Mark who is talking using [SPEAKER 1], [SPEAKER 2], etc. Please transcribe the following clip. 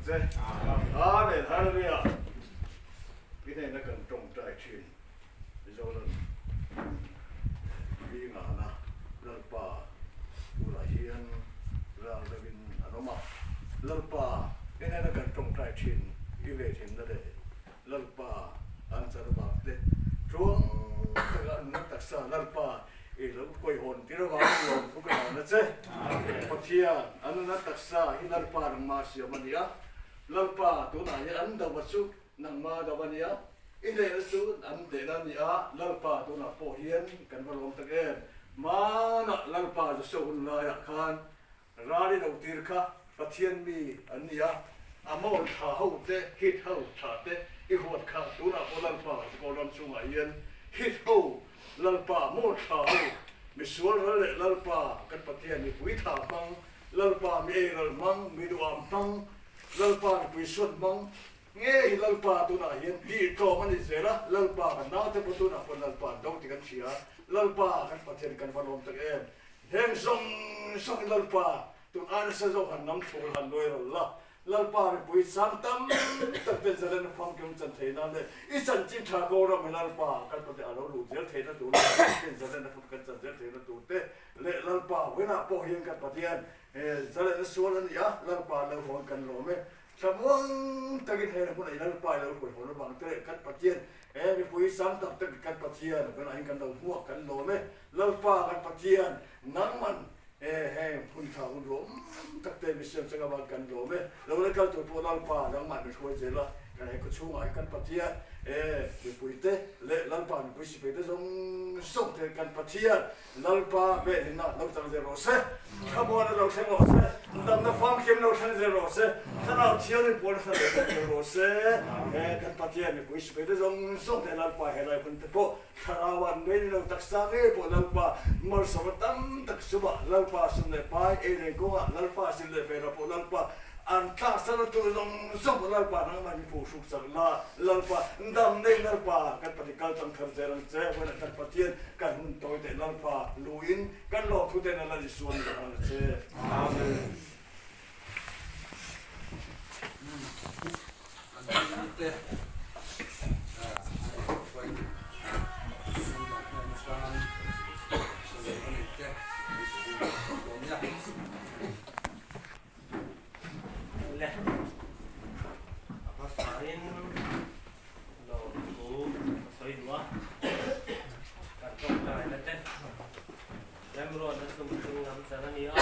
[SPEAKER 1] che. Amen. Hallelujah. I hnena kan tawngtai thin Mizoram Lingana Lalpa tunah hian ral deuhin an awm a. Lalpa i hnena kan tawngtai thin i ve thinna leh Lalpa an chan avang te tluang taka an nuna taksa Lalpa i lo kawihawn tir avangin lawmthu ka hlan a che. Pathian an nuna taksa hi Lalpa nangma siam a ni a, Lalpa tunah hian an dova chu nangma dova a ni a, i hnehna chu an hnehna a ni a, Lalpa tunah pawh hian kan va lawm tak em. Hmanah Lalpa Joshua hun laiah khan Ral i lo tir kha Pathian mi an ni a, a mawn tha ho te, hit ho tha te i huat kha tunah pawh Lalpa Zikaw ram chungah hian hit ho Lalpa mawn tha ho misual ral leh Lalpa kan Pathian mipui tha hmang, Lalpa mi eiral hmang, mi duham hmang, Lalpa mipui suat hmang ngei hi Lalpa tunah hian tih tlawm a ni zel a, Lalpa kan naute pawh tunah pawh Lalpa an do tih kan hria, Lalpa kan Pathian kan va lawm tak em. Heng zawng zawng hi Lalpa tun ai nasa zawk han nam thlul han nuai rawlh la, Lalpa mipui sang tam tak ten zalen a famkim chan thei nan leh i chanchin tha ko ram hi Lalpa kan pate a lo luh zel theihna tur leh ten zalen a famkim chan zel theihna tur te leh Lalpa vawiinah pawh hian kan Pathian zalen a sual a ni a, Lalpa lo hawn kan lawm e. Thlamuang takin he hmunah i Lalpa i lo hruai hawn avang te leh kan Pathian he mipui sang tak takin kan Pathian kan ahin kan lo hmuak kan lawm e. Lalpa kan Pathian nangman he heng hun tha hun ruam tak te mi siam chang avang kan lawm e. Lo la kal tur pawh Lalpa nangmah min hruai zel a, kan he khawchhungah hi kan Pathian he mipui te leh Lalpa mipui sipai te zawng zawng te kan Pathian Lalpa vehlina lo chang zel rawh se, thlamuana lo thleng rawh se, damna famkim lo thleng zel rawh se, thlarau thianghlim pawl nasa lo thleng zel rawh se. He kan Pathian mipui sipai te zawng zawng te Lalpa he lai hun te pawh thlarau an nei ni lo taksa ngei pawh Lalpa malsawmna tam tak sumah Lalpa sum leh pai ei reng kawngah Lalpa sil leh vela pawh Lalpa An tlaksak a tur zawng zawng pawh Lalpa nangmah hi phuh hruk chak la, Lalpa dam nei Lalpa kan Pathian kal tang thar zel ang che, vawiinah kan Pathian kan hun tawi teh Lalpa luin kan lawmthu ten a la Isua ni ang che. Amen.
[SPEAKER 2] Kan thiltih te an hruai sumdawng hnen atang sawi a neih te kan dawn nia.
[SPEAKER 3] Le, a hmasain lawmthu ka sawi duh a, kan tawngtaina te remruatna chu mihring lam chan a ni a.